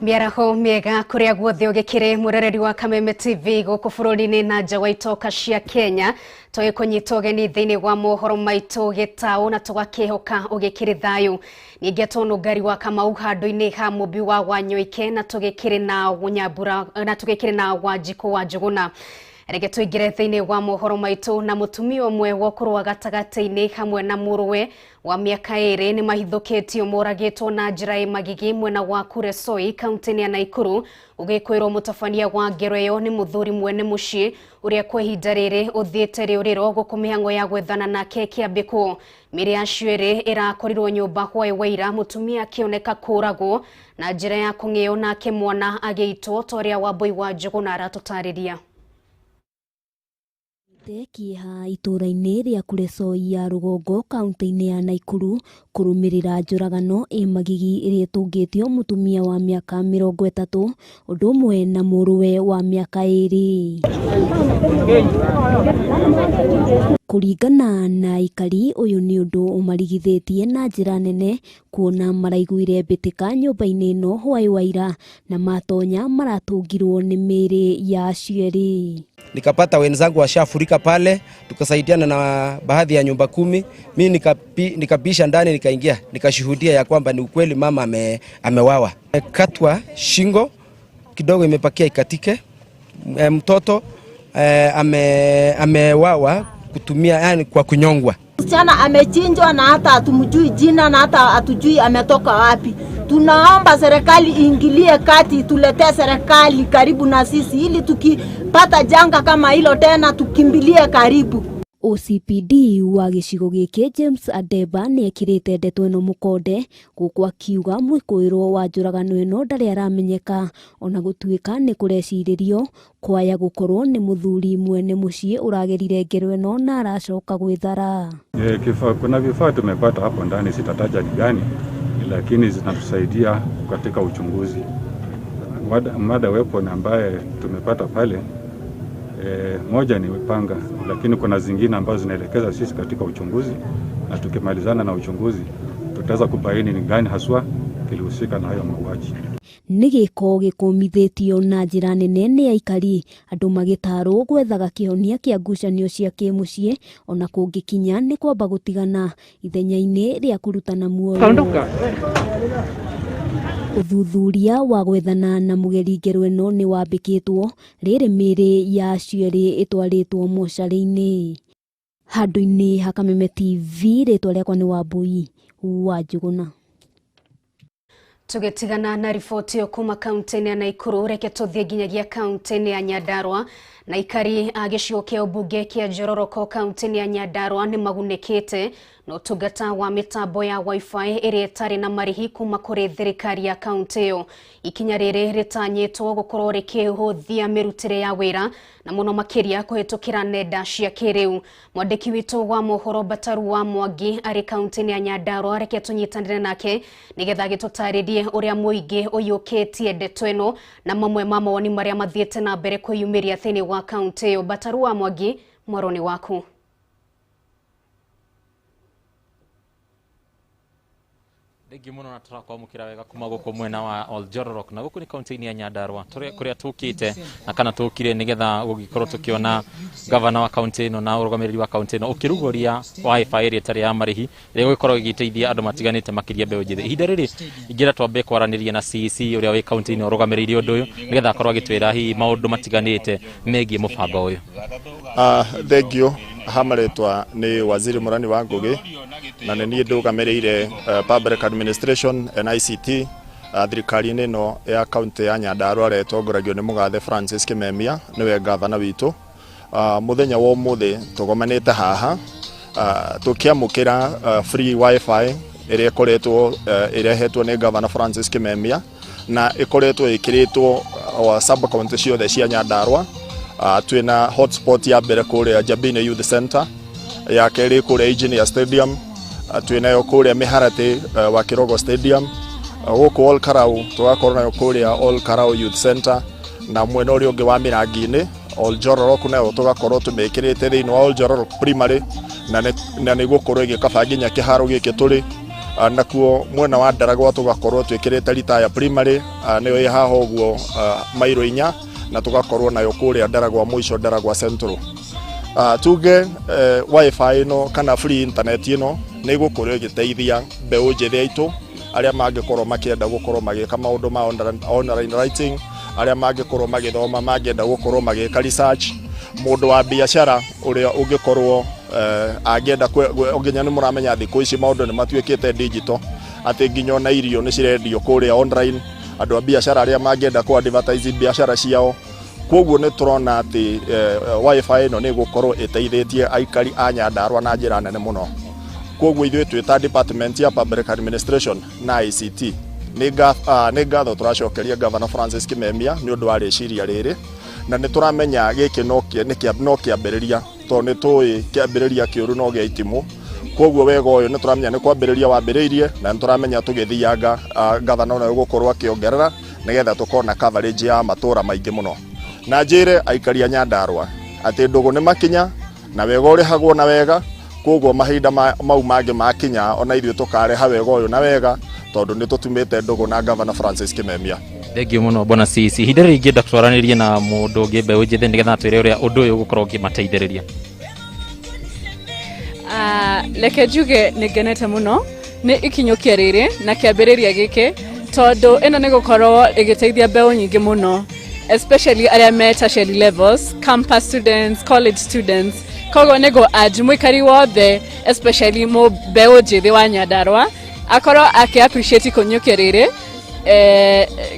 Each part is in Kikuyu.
Mĩaraho mĩega kũrĩa guothe ũgĩkĩrĩ mũroreri wa Kameme TV gũkũ bũrũri-inĩ na nja wa itoka cia Kenya. Tũgĩkũnyita ũgeni thĩinĩ wa mohoro maitũ gĩtaũ na tũgakĩhoka ũgĩkĩrĩ thayũ. Ningĩ tũnũngari wa Kamau handũ-inĩ ha Mũmbi wa Wanyoike na tũgĩkĩrĩ na Nyambura na tũgĩkĩrĩ na Wanjikũ wa Njũgũna. Reke tũingĩre thĩinĩ wa mohoro maitũ na mũtumia ũmwe wa ũkũrũ wa gatagatĩ-inĩ hamwe na mũrũwe wa mĩaka 2 nĩ mahithũkĩtio moragĩtwo na njĩra ĩ magigi mwena wa Kuresoi kaunti-inĩ ya Naikuru. Gũgĩkwĩrwo mũtabania wa ngero ĩyo nĩ mũthuri mwene mũciĩ ũrĩa kwa ihinda rĩrĩ ũthiĩte rĩũrĩro gũkũ mĩhang'o ya gwethana nake ĩkĩambĩkwo. Mĩĩrĩ ya acio erĩ ĩrakorirwo nyũmba hwaĩ wa ira, mũtumia akĩoneka kũragwo na njĩra ya kũng'eo nake mwana agĩitwo ta ũrĩa Wambui wa Njũgũna aratũtarĩria. Kĩeha itũũra-inĩ rĩa Kuresoi ya rũgongo kaunti-inĩ ya Naikuru kũrũmĩrĩra njũragano ĩ magigi ĩrĩa ĩtũngĩtio mũtumia wa mĩaka 30 ũndũ ũmwe na mũrũwe wa mĩaka 2. Kũringana na aikari, ũyũ nĩ ũndũ ũmarigithĩtie na njĩra nene kuona maraiguire mbĩtĩka nyũmba-inĩ ĩno hwaĩ wa ira na matonya maratũngirwo nĩ mĩĩrĩ ya acio erĩ. Nikapata wenzangu washafurika pale, tukasaidiana na baadhi ya nyumba 10. Mimi nikapisha ndani, nikaingia, nikashuhudia ya kwamba ni ukweli mama amewawa. Katwa shingo kidogo imepakia ikatike. Mtoto amewawa kutumia, yani kwa kunyongwa. Msichana amechinjwa na hata hatumjui jina na hata hatujui ametoka wapi. Tunaomba serikali iingilie kati, tuletee serikali karibu na sisi ili tukipata janga kama hilo tena tukimbilie karibu. OCPD wa gĩcigo gĩkĩ James Adeba nĩ ekĩrĩte ndeto ĩno mũkonde gũkũ akiuga mwĩkũĩrwo wa njũragano ĩno ndarĩ aramenyeka ona gũtuĩka nĩ kũrecirĩrio kwaya gũkorwo nĩ mũthuri mwene mũciĩ ũragerire ngero ĩno na aracoka gwĩthara. Kuna vifaa tumepata hapo ndani, sitataja ni gani, lakini zinatusaidia katika uchunguzi. Mada weapon ambaye tumepata pale, moja ni panga, lakini kuna zingine ambazo zinaelekeza sisi katika uchunguzi, na tukimalizana na uchunguzi tutaweza kubaini ni gani haswa kilihusika na hayo mauaji. Nĩ gĩko gĩkũmithĩtio na njĩra nene nĩ aikari, andũ magĩtarwo gwethaga kĩhonia kĩa ngucanio cia kĩmũciĩ ona kũngĩkinya nĩ kwamba gũtigana ithenya-inĩ rĩa kũrutana muoyo. Ũthuthuria wa gwethana na mũgeri ngero ĩno nĩ wambĩkĩtwo, rĩrĩ mĩĩrĩ ya acio erĩ ĩtwarĩtwo mocarĩ-inĩ. Handũ-inĩ ha Kameme TV, rĩtwa rĩakwa nĩ Wambui wa Njũgũna. Tũgĩtigana na riboti ĩyo kuma kaunti-inĩ ya Naikuru, reke tũthiĩ nginyagia kaunti-inĩ ya Nyandarua. Na aikari a gĩcigo kĩa ũmbunge kĩa Njororoko kaunti-inĩ ya Nyandarua nĩ magunĩkĩte na ũtungata wa mĩtambo ya wifi ĩrĩa ĩtarĩ na marĩhi kuma kũrĩ thirikari ya kaunti ĩyo. Ikinya rĩrĩ rĩtanyĩtwo gũkorwo rĩkĩhũthia mĩrutĩre ya wĩra na mũno makĩria kũhĩtũkĩra nenda cia kĩrĩu. Mwandĩki witũ wa mohoro Bataru wa Mwangi arĩ kaunti-inĩ ya Nyandarua, reke tũnyitanĩre nake nĩgetha agĩtũtarĩrie ũrĩa mũingĩ ũiyũkĩtie ndeto ĩno na mamwe ma mawoni marĩa mathiĩte na mbere kwĩyumĩria thĩinĩ wa kaunti ĩyo. Bataru wa Mwangi, mwaro nĩ waku. Thengiũ mũno na tũrakwamũkĩra wega kuma gũkũ mwena wa Oljororok na gũkũ nĩ kaunti-inĩ ya Nyandarua kũrĩa tũkĩte na kana tũkire nĩgetha gũgĩkorwo tũkĩona gavana wa kaunti ĩno na ũrũgamĩrĩri wa kaunti ĩno ũkĩrugũria wifi ĩrĩa ĩtarĩ ya marĩhi ĩrĩa ĩgũgĩkorwo ĩgĩteithia andũ matiganĩte makĩria mbeũ njĩthĩ. Ihinda rĩrĩ ingĩra twambe kwaranĩria na CEC ũrĩa wĩ kaunti-inĩ ũrũgamĩrĩire ũndũ ũyũ nĩgetha akorwo agĩtwĩra hihi maũndũ matiganĩte megiĩ mũbango ũyũ. Thengiũ. Hamarĩtwa nĩ Waziri Mũrani wa Ngũgĩ na nĩ niĩ ndũgamĩrĩire Public Administration and ICT thirikari-inĩ ĩno ya kaunti ya Nyandarua ĩrĩa ĩtongoragio nĩ mũgathe Francis Kimemia, nĩwe gavana witũ. Mũthenya wa ũmũthĩ tũgomanĩte haha tũkĩamũkĩra free wifi ĩrĩa ĩkoretwo ĩrehetwo nĩ gavana Francis Kimemia na ĩkoretwo ĩkĩrĩtwo sub county ciothe cia Nyandarua. Twĩna hotspot ya mbere kũrĩa Njabini Youth Center, ya kerĩ kũrĩa Engineer Stadium, twĩnayo kũrĩa Mĩharatĩ wa Kĩrogo Stadium, gũkũ Ol Karau tũgakorwo nayo kũrĩa Ol Karau Youth Center, na mwena ũrĩa ũngĩ wa Mĩrangi-inĩ Oljororok nayo tũgakorwo tũmĩkĩrĩte thĩinĩ wa Oljororok Primary, na nĩ gũkorwo ĩgĩkaba nginya kĩharo gĩkĩ tũrĩ. Nakuo mwena wa Ndaragwa tugakorwo twikirite Ritaya Primary, niyo ĩ haha ũguo mairo 4, na tugakorwo nayo kuria Ndaragwa mũico, Ndaragwa Central. Tuge wifi ĩno kana free internet ĩno nĩ ĩgũkorwo ĩgĩteithia mbeũ njĩthĩ aitũ arĩa mangĩkorwo makĩenda gũkorwo magĩka maũndũ ma online writing, arĩa mangĩkorwo magĩthoma, mangĩenda gũkorwo magĩka research, mũndũ wa biacara ũrĩa ũngĩkorwo angĩenda nginya nĩ mũramenya thikũ ici maũndũ nĩ matuĩkĩte digital, atĩ nginya ona irio nĩ cirendio kũrĩa online, andũ a biacara arĩa mangĩenda kũ advertise biacara ciao. Koguo nĩ tũrona atĩ wifi ĩno nĩ ĩgũkorwo ĩteithĩtie aikari a Nyandarua na njĩra nene mũno. Koguo ithuĩ twĩ ta department ya public administration na ICT nĩ ngatho tũracokeria Governor Francis Kimemia nĩ ũndũ wa rĩciria rĩrĩ, na nĩ tũramenya gĩkĩ no kĩambĩrĩria, tondũ nĩ tũĩ kĩambĩrĩria kĩũru no gĩa itimũ. Koguo wega ũyũ nĩ tũramenya nĩ kwambĩrĩria wambĩrĩirie, na nĩ tũramenya tũgĩthianga gavana ũyũ gũkorwo akĩongerera nĩgetha tũkorwo na coverage ya matũra maingĩ mũno. Na njĩre aikari a Nyandarua atĩ ndũgũ nĩ makinya na wega ũrĩhagwo na wega, koguo mahinda mau mangĩ makinya ona ithuĩ tũkareha wega ũyũ na wega, tondũ nĩ tũtumĩte ndũgũ na Governor Francis Kimemia. Thengio mũno bwana CC. Ihinda rĩrĩ ingĩenda twaranĩrie na mũndũ ũngĩ mbeũ njĩthĩ nĩgetha twĩre ũrĩa ũndũ ũyũ ũgũkorwo ũkĩmateithĩrĩria. Reke njuge nĩ ngenete mũno nĩ ikinyũkia rĩrĩ na kĩambĩrĩria gĩkĩ, tondũ ĩno nĩ gũkorwo ĩgĩteithia mbeũ nyingĩ mũno, especially arĩa me tertiary levels, campus students, college students. Koguo nĩ ngũ urge mũikari wothe, especially mũ mbeũ njĩthĩ wa Nyandarua, akorwo akĩ appreciate ikunyũkia rĩrĩ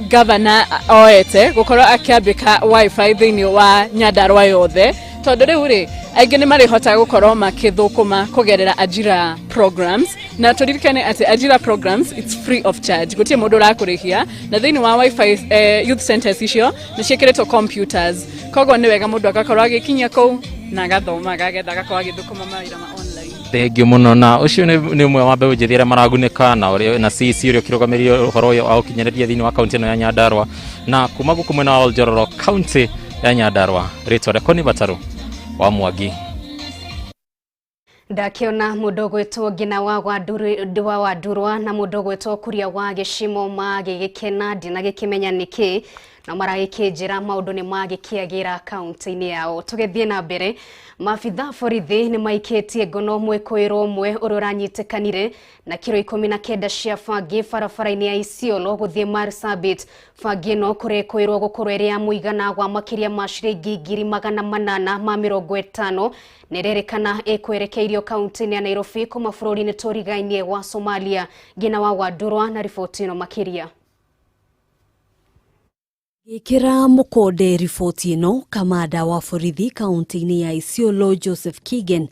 governor oete gũkorwo akĩambĩka wifi thĩinĩ wa Nyandarua yothe, tondũ rĩu rĩ aingĩ nĩ marĩhota gũkorwo makĩthũkũma kũgerera ajira programs. Na tũririkane atĩ ajira programs, it's free of charge, gũtirĩ mũndũ ũrakũrĩhia, na thĩinĩ wa wifi youth centers icio nĩ ciĩkĩrĩtwo computers. Koguo nĩ wega mũndũ agakorwo agĩkinyia kũu na agathoma, agagetha, agakorwo agĩthũkũma mawĩra ma online. Thengio mũno. Na ũcio nĩ ũmwe wa mbeũ njĩthĩ arĩa maragunĩka na ũrĩa na CC ũrĩa ũkĩrũgamĩrĩire ũhoro ũyũ wa ũkinyanĩria thĩinĩ wa kaunti ĩno ya Nyandarua. Na kuma gũkũ mwena wa Oljororok, kaunti ya Nyandarua, rĩtwa rĩakwa nĩ Bataru wa Mwangi. Ndakiona mundu gwitwo Ngina wa Wandurwa na mundu gwitwo Kuria wa Gĩcimo magĩgĩkena, ndinagĩkĩmenya nĩkĩ na maragĩkĩnjĩra maũndũ nĩ magĩkĩagĩra kaunti-inĩ yao. Tũgĩthiĩ na mbere, maabitha borithi nĩ maikĩtie ngono mwĩkũĩrwo ũmwe ũrĩa ũranyitĩkanire na kiro 19 cia bangi barabara-inĩ ya Isiolo gũthiĩ Marsabit. Bangi ĩno kũrekũĩrwo gũkorwo ĩrĩ ya mũigana wa makĩria ma ciringi 850,000, nĩ ĩrerĩkana ĩkwerekeirio kaunti-inĩ ya Nairobi kuma bũrũri-inĩ tũrigainie wa Somalia. Ngina wa Wandurwa na riboti ĩno makĩria. Gĩkĩra mũkonde riboti ĩno, kamanda wa borithi kaunti-inĩ ya Isiolo Joseph Kigen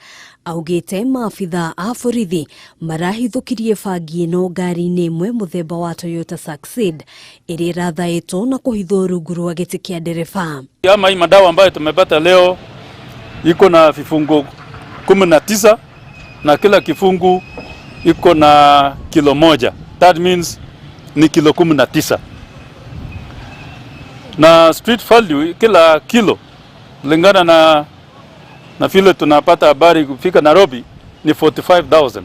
augĩte maabitha a borithi marahithũkirie bangi ĩno ngari-inĩ ĩmwe mũthemba wa Toyota Succeed ĩrĩa ĩrathaĩtwo na kũhithwo rungu rwa gĩtĩ kĩa ndereba. Ama hii madawa ambayo tumepata leo iko na vifungu 19 na kila kifungu iko na kilo 1. That means ni kilo 19. Na street value kila kilo kulingana na vile tunapata habari kufika Nairobi ni 45,000.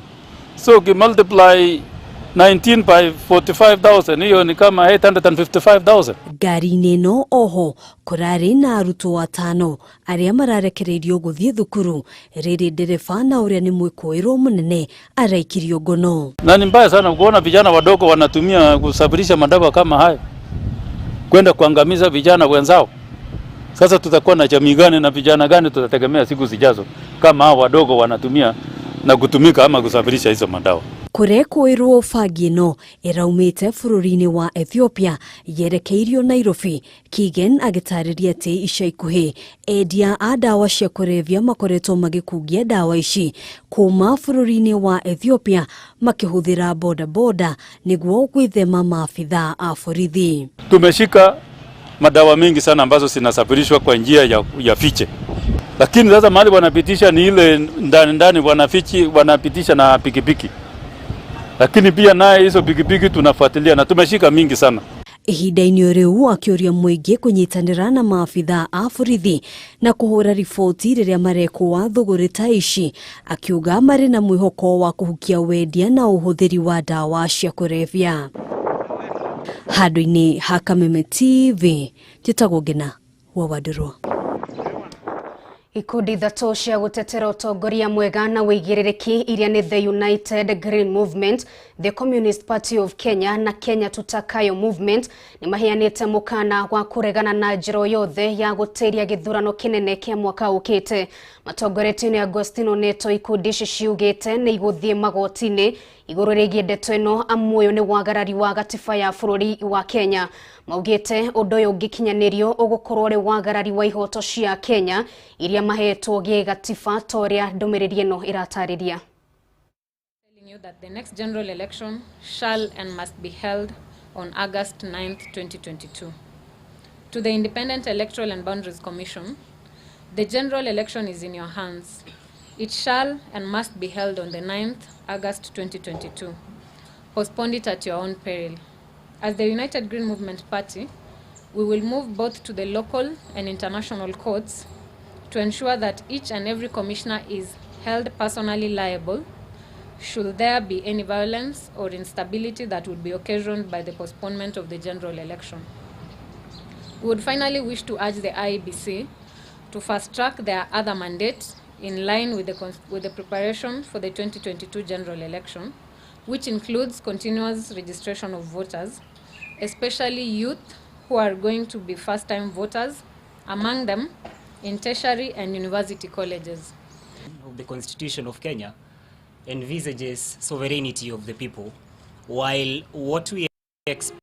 So ukimultiply 19 by 45,000, hiyo ni kama 855,000. Ngari-inĩ ĩno oho kũrarĩ na arutwo 5 arĩa mararekereirio gũthiĩ thukuru, rĩrĩ ndereba na ũrĩa nĩ mwĩkũĩrwo mũnene araikirio ngono. Na ni mbaya sana kuona vijana wadogo wanatumia kusafirisha madawa kama haya kwenda kuangamiza vijana wenzao. Sasa tutakuwa na jamii gani na vijana gani tutategemea siku zijazo kama hao wadogo wanatumia na kutumika ama kusafirisha hizo madawa? Kũrekũĩrwo bangi ĩno ĩraumĩte bũrũri-inĩ wa Ethiopia yerekeirio Nairobi. Kigen agĩtarĩria atĩ ica ikuhĩ endia a ndawa cia kũrebia makoretwo magĩkungia ndawa ici kuma bũrũri-inĩ wa Ethiopia makĩhũthĩra bodaboda nĩguo gwĩthema maabitha a borithi. Tumeshika madawa mengi sana ambazo zinasafirishwa kwa njia ya fiche, lakini sasa mahali wanapitisha ni ile ndani ndani, wanapitisha na pikipiki, lakini pia naye hizo pikipiki tunafuatilia na tumeshika mingi sana. Ihinda-inĩ rĩu akĩũria mũingĩ kũnyitanĩra na maabitha a borithi na kũhũra riboti rĩrĩa marekwo thũgũrĩ ta ici, akiuga marĩ na mwĩhoko wa kũhukia wendia na ũhũthĩri wa ndawa cia kũrebia. Handũ-inĩ ha Kameme TV, njĩtagwo Ngina wa Wandirwa. Ikundi ithatũ cia gũtetera ũtongoria mwega na wĩigĩrĩrĩki iria nĩ The United Green Movement, The Communist Party of Kenya na Kenya Tutakayo Movement nĩ maheanĩte mũkana wa kũregana na njĩra yothe ya gũtĩria gĩthurano kĩnene kĩa mwaka ũkĩte. Matongoretio nĩ Agostino Neto, ikundi ici ciugĩte nĩ igũthiĩ magoti-inĩ igũrũ rĩgiĩ ndeto ĩno amu ũyũ nĩ wagarari wa gatiba ya bũrũri wa Kenya. Maugĩte ũndũ ũyũ ũngĩkinyanĩrio ũgũkorwo ũrĩ wagarari wa ihoto cia Kenya iria mahetwo gĩgatiba ta ũrĩa ndũmĩrĩri ĩno ĩratarĩria. Telling you that the next general election shall and must be held on August 9th, 2022. To the Independent Electoral and Boundaries Commission, the general election is in your hands. It shall and must be held on the 9th August 2022. Postpone it at your own peril. As the United Green Movement Party, we will move both to the local and international courts to ensure that each and every commissioner is held personally liable should there be any violence or instability that would be occasioned by the postponement of the general election. We would finally wish to urge the IEBC to fast-track their other mandate in line with the preparation for the 2022 general election, which includes continuous registration of voters, especially youth who are going to be first-time voters, among them in tertiary and university colleges. Of the Constitution of Kenya envisages sovereignty of the people, while what we expect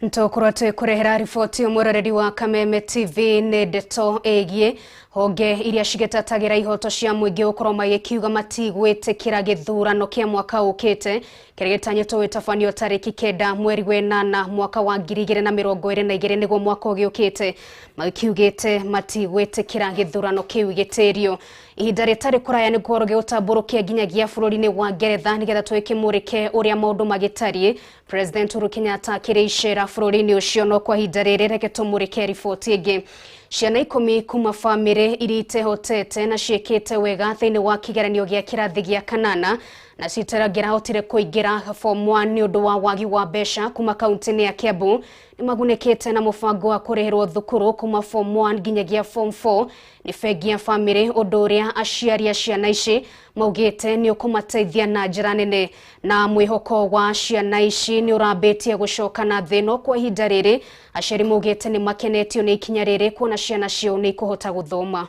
Ntokorwo twĩkũrehera riboti mũroreri wa Kameme TV nĩ ndeto ĩgiĩ honge iria cigĩtetagĩra ihoto cia mũingĩ gũkorwo magĩkiuga matigwĩtĩkĩra gĩthurano kĩa mwaka ũkĩte kĩrĩa gĩtanyĩtwo gĩtabanio tarĩki 9 mweri wa 8 mwaka wa 2022, nĩguo mwaka ũgĩũkĩte, magĩkiugĩte matigwĩtĩkĩra gĩthurano kĩu gĩtĩrio. Ihinda rĩtarĩ kũraya nĩguo gĩgũtambũrũkia nginyagia bũrũri-inĩ wa Ngeretha nĩgetha twĩkĩmũrĩke ũrĩa maũndũ magĩtariĩ. President Uhuru Kenyatta akĩrĩ icera bũrũri-inĩ ũcio, no kwa ihinda rĩrĩ reke tũmũrĩke riboti ĩngĩ. Ciana 10 kuma bamĩrĩ iria itehotete na ciĩkĩte wega thĩinĩ wa kĩgeranio gĩa kĩrathi gĩa kanana na citarangĩrahotire kũingĩra form 1 nĩ ũndũ wa wagi wa mbeca kuma kaunti-inĩ ya Kiambu nĩ magunĩkĩte na mũbango wa kũrĩhĩrwo thukuru kuma form 1 nginyagia form 4 nĩ bengi ya bamĩrĩ, ũndũ ũrĩa aciari a ciana ici maugĩte nĩ ũkũmateithia na njĩra nene. Na mwĩhoko wa ciana ici nĩ ũrambĩtie gũcoka na thĩ, no kwa ihinda rĩrĩ aciari maugĩte nĩ makenetio nĩ ikinya rĩrĩ kuona ciana ciao nĩ ikũhota gũthoma.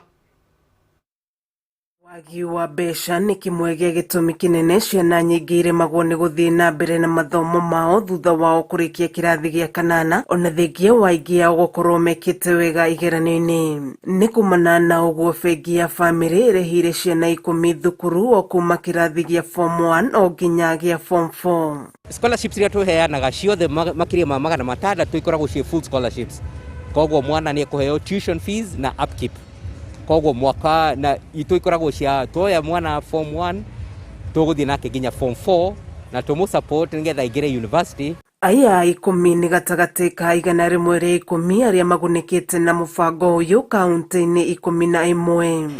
Wagi wa mbeca nĩ kĩmwe gĩa gĩtũmi kĩnene ciana nyingĩ iremagwo nĩ gũthiĩ na mbere na mathomo mao thutha wao kũrĩkia kĩrathi gĩa kanana, ona thengia wa aingĩ ao gũkorwo mekĩte wega igeranio-inĩ. Nĩ kumana na ũguo bengi ya bamĩrĩ ĩrĩhĩire ciana 10 thukuru o kuma kĩrathi gĩa form 1 o nginya gĩa form 4. Scholarships iria tũheanaga ciothe makĩria ma 600 ikoragwo ciĩ full scholarships, koguo mwana nĩ ekũheo tuition fees na upkeep. Koguo mwaka na itũ ikoragwo cia tuoya mwana form 1, tũgũthiĩ nake nginya form 4 na tũmũ support nĩgetha aingĩre university. Aya 10 nĩ gatagatĩ ka 110 arĩa magunĩkĩte na mũbango ũyũ kaunti-inĩ 11.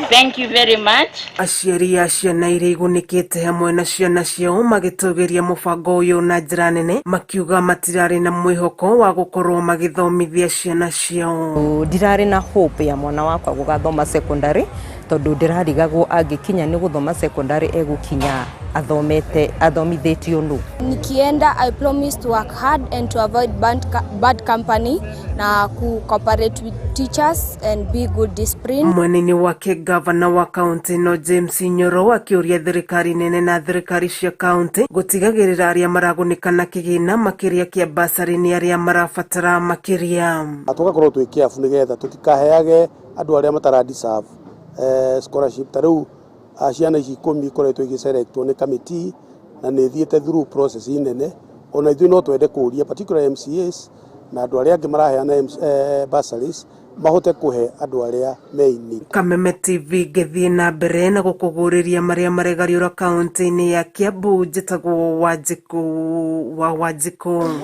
Thank you very much. Aciari a ciana iria igunĩkĩte hamwe na ciana ciao magĩtũgĩria mũbango ũyũ na njĩra nene, makiuga matirarĩ na mwĩhoko wa gũkorwo magĩthomithia ciana ciao. Ndirarĩ na hope ya mwana wakwa gũgathoma secondary tondũ ndĩrarigagwo angĩkinya nĩ gũthoma secondary egũkinya athomete athomithĩtio nũ. Nikienda, I promise to work hard and to avoid bad company na ku cooperate with teachers and be good discipline. Mwena-inĩ wake, gavana wa kaunti no James Nyoro akĩũria thirikari nene na thirikari cia kaunti gũtigagĩrĩra arĩa maragunĩka na kĩgĩna makĩria kĩa basarĩ nĩ arĩa marabatara makĩria. Tũgakorwo twĩ careful nĩgetha tũtikaheage andũ arĩa matara deserve scholarship. Ta rĩu ciana ici 10 ikoretwo igĩselectwo nĩ committee na nĩ ithiĩte through process nene. Ona ithuĩ no twende kũria particularly MCAs na andũ arĩa angĩ maraheana bursaries. Mahote kuhe andu aria me in need. Kameme TV ngĩthiĩ na mbere na gũkũgũrĩria marĩa maregariũra kaunti-inĩ ya Kiambu. Njĩtagwo Wanjikũ wa Wanjikũ.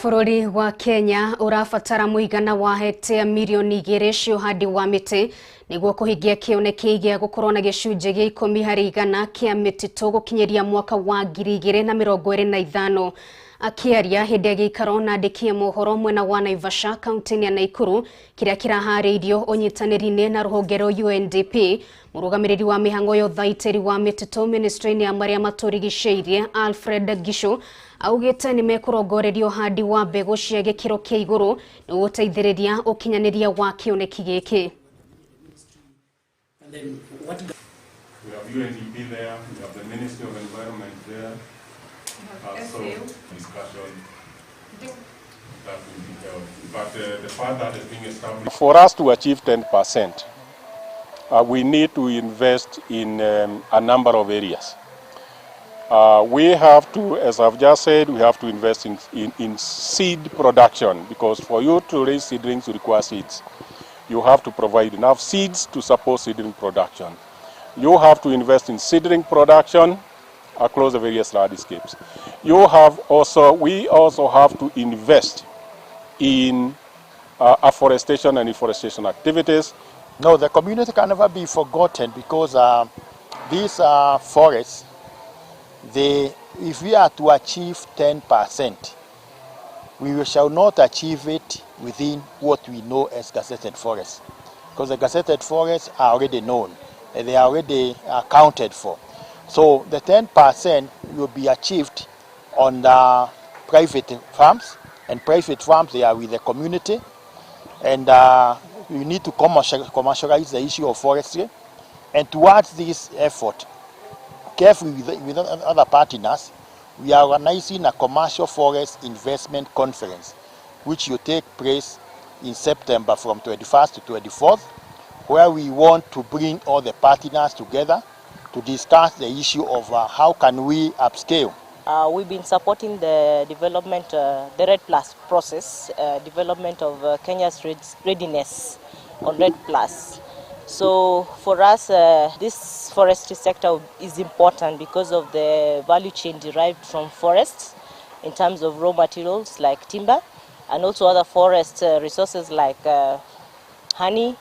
Bũrũri wa Kenya ũrabatara mũigana wa hekta mirioni 2 cia ũhandi wa mĩtĩ nĩguo kũhingia kĩoneki gĩa gũkorwo na gĩcunjĩ gĩa 10% kĩa mĩtitũ gũkinyĩria mwaka wa 2025. Akĩaria hĩndĩ ya gĩikaro na andĩki a mohoro mwena wa Naivasha, kaunti-inĩ ya Naikuru, kĩrĩa kĩraharĩirio ũnyitanĩri-inĩ na rũhonge rwa UNDP, mũrũgamĩrĩri wa mĩhang'o ya ũthaitĩri wa mĩtitũ ministry-inĩ ya marĩa matũrigicĩirie, Alfred Gishu, augĩte nĩ mekũrongoreria ũhandi wa mbegũ cia gĩkĩro kĩa igũrũ nĩguo gũteithĩrĩria ũkinyanĩria wa kĩoneki gĩkĩ. We have UNDP there, we have the Ministry of Environment there. So discussion that will be held. But the fact that is being established. For us to achieve 10%, we need to invest in a number of areas. We have to, as I've just said, we have to invest in seed production, because for you to raise seedlings, you require seeds. You have to provide enough seeds to support seedling production. You have to invest in seedling production across the various landscapes. We also have to invest in afforestation and reforestation activities. No, the community can never be forgotten, because these forests, if we are to achieve 10%, we shall not achieve it within what we know as gazetted forests, because the gazetted forests are already known, and they are already accounted for. So the 10% will be achieved on the private farms, and private farms, they are with the community, and we need to commercialize the issue of forestry. And towards this effort, carefully with other partners, we are organizing a commercial forest investment conference, which will take place in September from 21st to 24th, where we want to bring all the partners together to discuss the issue of how can we upscale. We've been supporting the development, the REDD Plus process, development of Kenya's readiness on REDD Plus. So for us, this forestry sector is important because of the value chain derived from forests in terms of raw materials like timber, and also other forest resources like honey,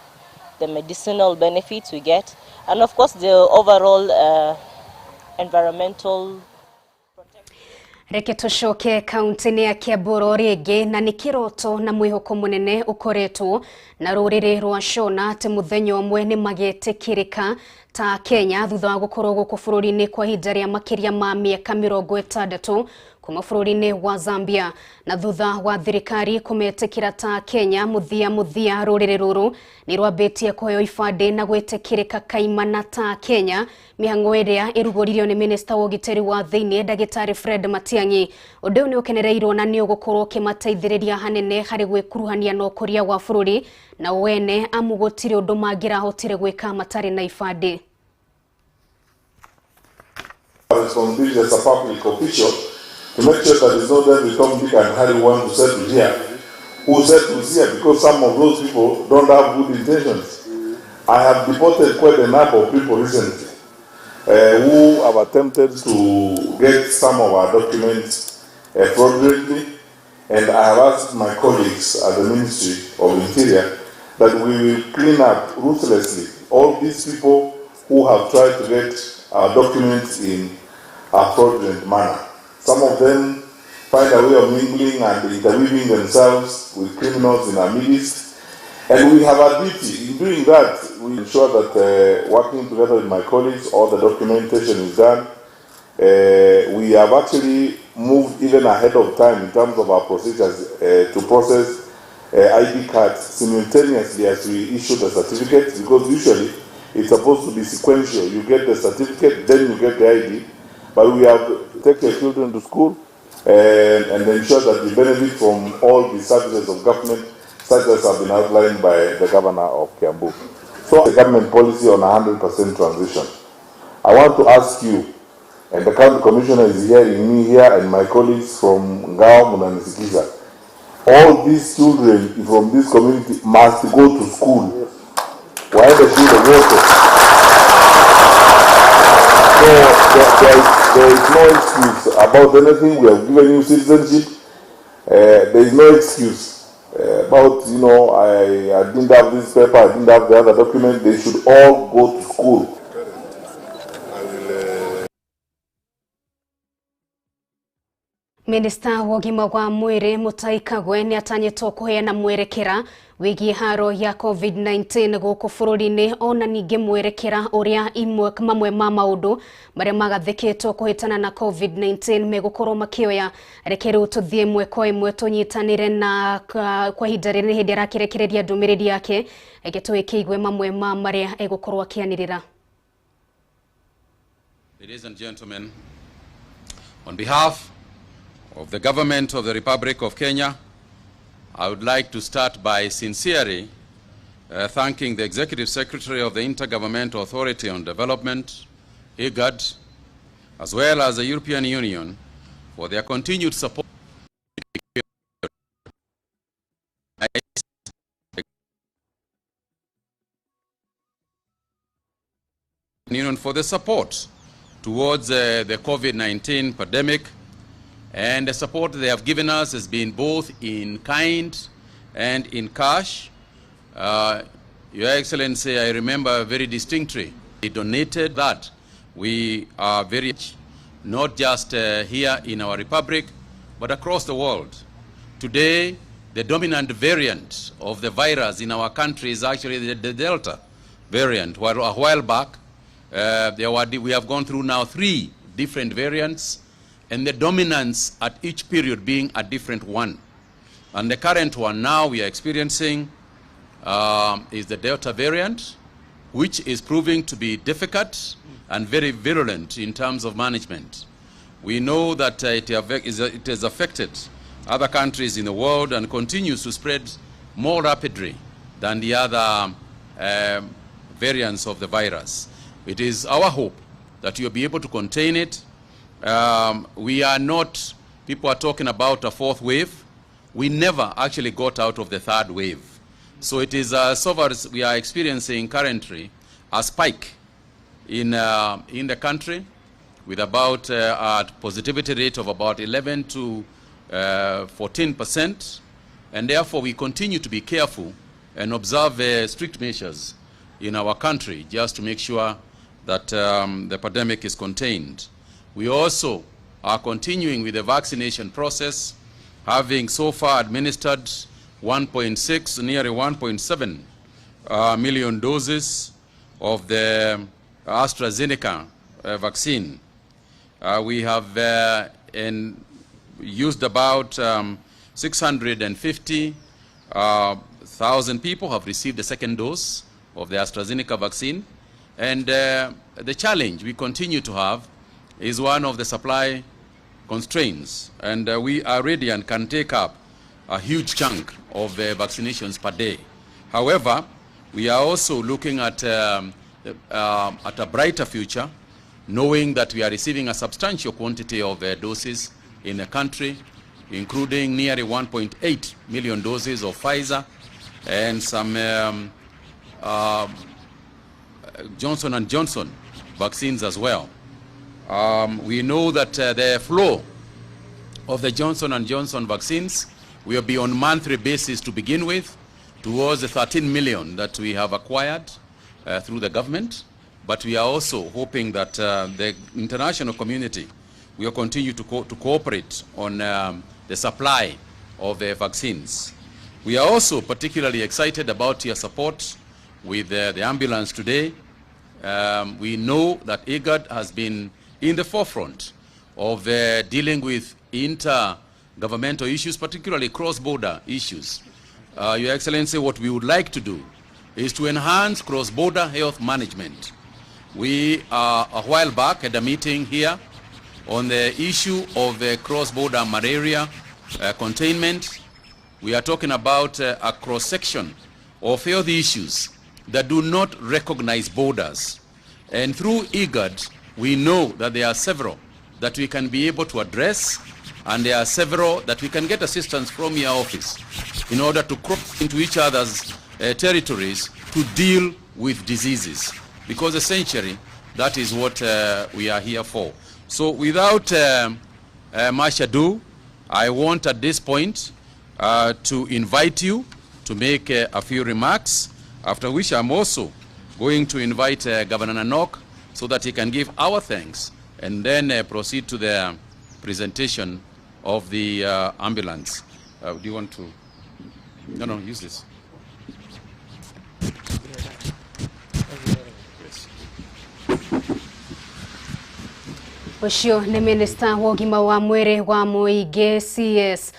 the medicinal benefits we get, and of course the overall environmental. Reke tucoke kaunti-inĩ ya Kiambu rĩngĩ, na nĩ kĩroto na mwĩhoko mũnene ũkoretwo na rũrĩrĩ rwa Shona atĩ mũthenya ũmwe nĩ magetĩkĩrĩka ta Kenya thutha wa gũkorwo gũkũ bũrũri-inĩ kwa ihinda rĩa makĩria ma mĩaka 60 kuma bũrũri-inĩ wa Zambia, na thutha wa thirikari kũmetĩkĩra ta Kenya mũthia mũthia rũrĩrĩ rũrũ nĩ rwambĩtie kũheo ibandĩ na gwĩtĩkĩrĩka kaimana ta Kenya, mĩhang'o ĩrĩa ĩrugũririo nĩ minista wa ũgitĩri wa thĩinĩ ndagĩtarĩ Fred Matiang'i. Ũndũ ũyũ nĩ ũkenereirwo na nĩ ũgũkorwo ũkĩmateithĩrĩria hanene harĩ gwĩkuruhania na ũkũria wa bũrũri na wene, amu gũtirĩ ũndũ mangĩrahotire gwĩka matarĩ na ibandĩ. Responsibility as a public official to make sure that it's not every Tom, Dick and Harry want to settle here, who settles here, because some of those people don't have good intentions. I have deported quite a number of people recently who have attempted to get some of our documents fraudulently, and I have asked my colleagues at the Ministry of Interior that we will clean up ruthlessly all these people who have tried to get our documents in a fraudulent manner. Some of them find a way of mingling and interweaving themselves with criminals in our midst. And we have a duty in doing that. We ensure that working together with my colleagues, all the documentation is done. We have actually moved even ahead of time in terms of our procedures to process ID cards simultaneously as we issue the certificates, because usually it's supposed to be sequential. You get the certificate, then you get the ID. But we have take your children to school and ensure that you benefit from all the services of government, such as have been outlined by the governor of Kiambu. So the government policy on 100% transition. I want to ask you, and the county commissioner is hearing me here, and my colleagues from Ngao Munanisikiza, All these children from this community must go to school. Waende shule wote. So there is no excuse about anything. We have given you citizenship. There is no excuse about, I didn't have this paper, I didn't have the other document. They should all go to school. Minista wa ũgima wa mwĩrĩ Mutahi Kagwe nĩ atanyĩtwo kũheana mwerekera wĩgiĩ haro ya COVID-19 gũkũ bũrũri-inĩ, ona ningĩ mwerekera ũrĩa imwe mamwe ma maũndũ marĩa magathĩkĩtwo kũhĩtana na COVID-19 megũkorwo makĩoya. Reke rĩu tũthiĩ ĩmwe kwa ĩmwe tũnyitanĩre na kwa ihinda rĩrĩ hĩndĩ arakĩrekereria ndũmĩrĩri yake, reke tũgĩkĩigue mamwe ma marĩa egũkorwo akĩanĩrĩra. Ladies and gentlemen, on behalf of the government of the Republic of Kenya, I would like to start by sincerely thanking the Executive Secretary of the Intergovernmental Authority on Development, IGAD, as well as the European Union for their continued support. Union for the support towards the COVID-19 pandemic, and the support they have given us has been both in kind and in cash. Your Excellency, I remember very distinctly, they donated that. We are very rich, not just here in our republic, but across the world. Today, the dominant variant of the virus in our country is actually the Delta variant. While a while back, we have gone through now 3 different variants, and the dominance at each period being a different one. And the current one now we are experiencing is the Delta variant, which is proving to be difficult and very virulent in terms of management. We know that it has affected other countries in the world and continues to spread more rapidly than the other variants of the virus. It is our hope that you'll be able to contain it. We are not, people are talking about a 4th wave. We never actually got out of the 3rd wave. So it is, so far as we are experiencing currently, a spike in the country with about a positivity rate of about 11 to 14%. And therefore we continue to be careful and observe strict measures in our country just to make sure that the pandemic is contained. We also are continuing with the vaccination process, having so far administered 1.6, nearly 1.7 million doses of the AstraZeneca vaccine. We have used about 650,000 people have received the second dose of the AstraZeneca vaccine. And the challenge we continue to have is one of the supply constraints, and we are ready and can take up a huge chunk of the vaccinations per day. However, we are also looking at a brighter future, knowing that we are receiving a substantial quantity of doses in the country, including nearly 1.8 million doses of Pfizer and some Johnson & Johnson vaccines as well. We know that the flow of the Johnson & Johnson vaccines will be on monthly basis to begin with, towards the 13 million that we have acquired through the government. But we are also hoping that the international community will continue to cooperate on the supply of the vaccines. We are also particularly excited about your support with the ambulance today. We know that IGAD has been in the forefront of dealing with intergovernmental issues, particularly cross-border issues. Your Excellency, what we would like to do is to enhance cross-border health management. We, a while back, had a meeting here on the issue of the cross-border malaria containment. We are talking about a cross-section of health issues that do not recognize borders. And through IGAD, we know that there are several that we can be able to address And there are several that we can get assistance from your office in order to cross into each other's territories to deal with diseases. Because essentially, that is what we are here for. So without much ado, I want at this point to invite you to make a few remarks, after which I'm also going to invite Governor Nanok so that he can give our thanks and then proceed to the presentation of the ambulance. Do you want to? No, no, use this. Yes. Ũcio nĩ minista wa ũgima wa mwĩrĩ wa mũingĩ CS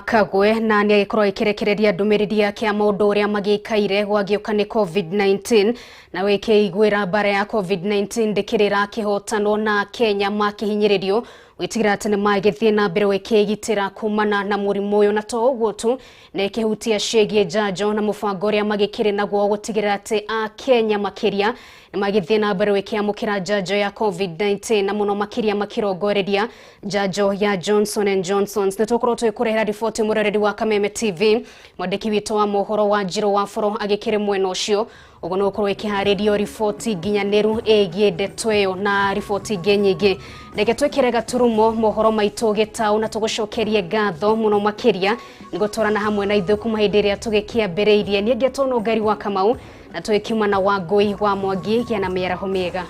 Kagwe, na nĩ agĩkorwo agĩkĩrekereria ndũmĩrĩri yake ya maũndũ ũrĩa magĩikaire gwagĩũka nĩ COVID-19, na wĩkĩiguĩra mbara ya COVID-19 ndĩkĩrĩ ĩrakĩhotanwo na Kenya makĩhinyĩrĩrio gwĩtigĩra atĩ nĩ magĩthiĩ na mbere gwĩkĩgitĩra kumana na mũrimũ ũyũ. Na to ũguo tu, nĩ ĩkĩhutia ciĩgiĩ njanjo na mũbango ũrĩa magĩkĩrĩ naguo gũtigĩrĩra atĩ Akenya makĩria nĩ magĩthiĩ na mbere gwĩkĩamũkĩra njanjo ya COVID-19, na mũno makĩria makĩrongoreria njanjo ya Johnson and Johnson. Nĩ tũkorwo tũgĩkũrehera riboti mũroreri wa Kameme TV, mwandĩki witũ wa mohoro wa Njirũ wa Boro agĩkĩrĩ mwena ũcio. Ũguo nĩ gũkorwo ĩkĩharĩrio riboti nginyanĩru ĩgiĩ ndeto ĩyo na riboti ingĩ nyingĩ. Reke twĩkĩre gaturumo mohoro maitũ gĩtaũ na tũgũcokerie ngatho mũno makĩria nĩ gũtwarana hamwe na ithuĩ kuma hĩndĩ ĩrĩa tũgĩkĩambĩrĩirie. Niĩ ngetwo Nũngari wa Kamau na tũgĩkiuma na Wangũi wa Mwangi. Gĩa na mĩaraho mĩega.